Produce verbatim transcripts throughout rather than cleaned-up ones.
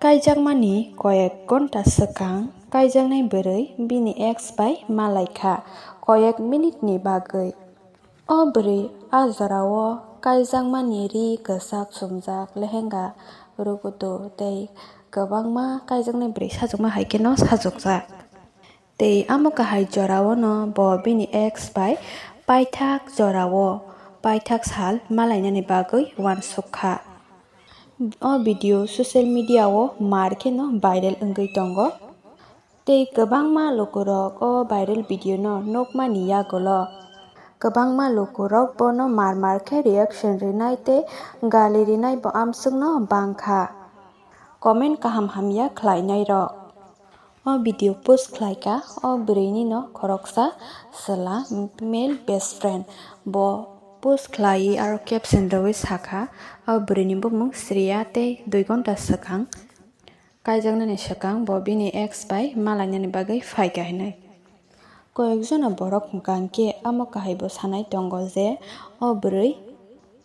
Kaijakmani koyek ghonta swkang kaijaknai bwrwi bini ex bai malaikha koyek minute ni bagwi. O bwrwi a jorao kaijakmani ri kwchak chumjak, lehenga, rukutu tei kwbangma kaijaknai bwrwi sajwkma hai kheno sajwkjak. Tei amo kahai jorao no bo bini ex bai paithak jorao paithak sal malainani bagwi uansuk kha. O video social media o mar kheno viral wngwi tongo. Tei kwbangma lukurok o viral video no nukmani yagulo kwbangma lukurok bono mar mar khe reaction rinai tei gali rinai bo amswkno bangkha. Comment kaham hamya khlainairok. O video post khlaikha o bwrwini no khoroksa chwla, male best friend. Bo post khlaiwi aro caption rwui sakha, o bwrwini bumung Shreya tei dui ghonta swkang kaijaknani swkang bo bini ex bai malainani bagwi phaikha hinwi. Koyekjona borok hwnkha hwnkhe amo kahaibo sanai tongo je o bwrwi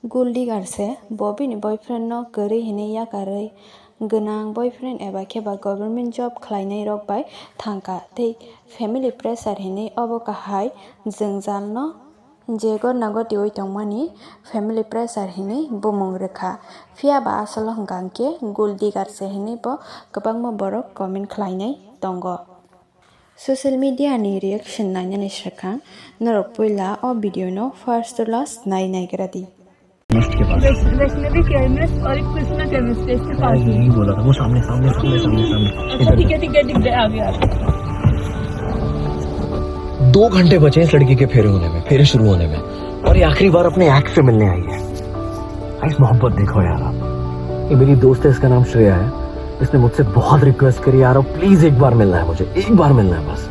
gold digger se, bo bini boyfriend no kwrwi hinwi yakarwi gwnang boyfriend eba khe ba government job khlainairok bai thangkha tei family pressure hinwi obo kahai jwngjalno je gotna gotiwi tongmani family pressure hinwi bumung rwkha. Phiya ba asolo hwnkha hwnkhe gold digger se hinwi bo kwbangma borok comment khlainai tongo. Social media ni reaction nainani swkang norok puila o video no first to last nai naigra di. Vaishnavi chemist और एक कृष्णा केमिस्ट है, इसके पास। यही बोला था वो सामने सामने सामने सामने सामने अच्छा, ठीक है, ठीक है, ठीक है, आ गया। दो घंटे बचे इस लड़की के फेरे होने में, फेरे शुरू होने में, और ये आखिरी बार अपने एक्स से मिलने आई है। गाइस, मोहब्बत देखो यार आप, ये मेरी दोस्त है, इसका नाम श्रेया है। इसने मुझसे बहुत रिक्वेस्ट करी, यार, प्लीज एक बार मिलना है मुझे, एक बार मिलना है बस।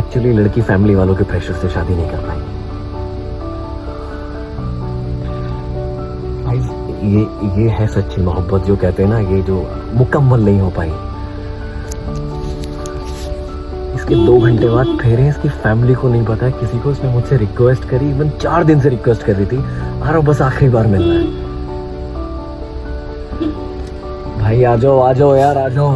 एक्चुअली लड़की फैमिली वालों के प्रेशर से शादी नहीं कर पाई। गाइस, ये ये है सच्ची मोहब्बत, जो कहते हैं ना, ये जो मुकम्मल नहीं हो पाई। इसके दो घंटे बाद फेरे हैं, इसकी फैमिली को नहीं पता है, किसी को। इसने मुझसे रिक्वेस्ट करी, इवन चार दिन से रिक्वेस्ट कर रही थी, आ रहा हूँ, बस आखिरी बार मिलना है। भाई आ जाओ, आ जाओ यार, आ जाओ।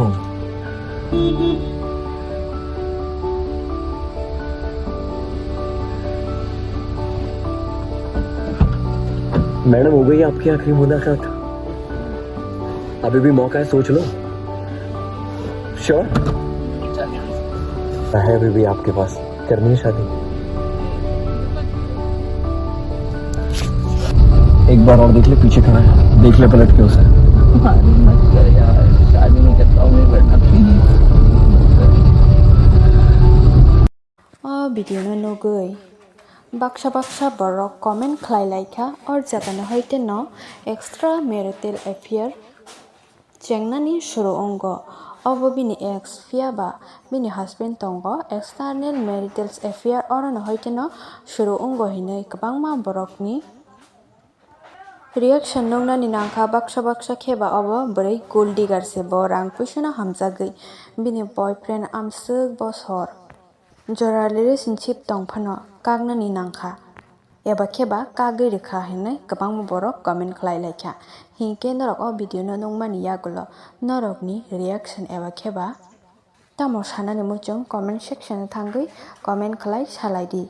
मैडम, हो गई आपकी आखिरी मुलाकात? अभी भी मौका है, सोच लो। श्योर है, अभी भी आपके पास। करनी है शादी। एक बार और देख ले, पीछे खड़ा है, देख ले पलट के उसे। शादी मत कर यार, शादी नहीं करता हूँ मैं, वरना please. O video no nugwi baksa baksa borok comment khlai laikha, o jagani hoite no extra marital affair chengnani suru wngo. Obo bini ex, phiya ba bini husband tongo, external marital affair, orono hoite no suru wngo hinwi kwbangma borokni reaction nuknani nangkha. Baksa baksa khe ba obo bwrwi gold digger se, bo rang puisano hamjagwi bini boyfriend amswk bosor jora relationship tong phano kaknani nangkha eba khe ba kagwi rwkha hinwi kwbangma borok comment khlai laikha. Hinkhe norok o video no nukmani yagulo norokni reaction eba khe ba tamo sanani muchung comment section o thangwi comment khlai salai di.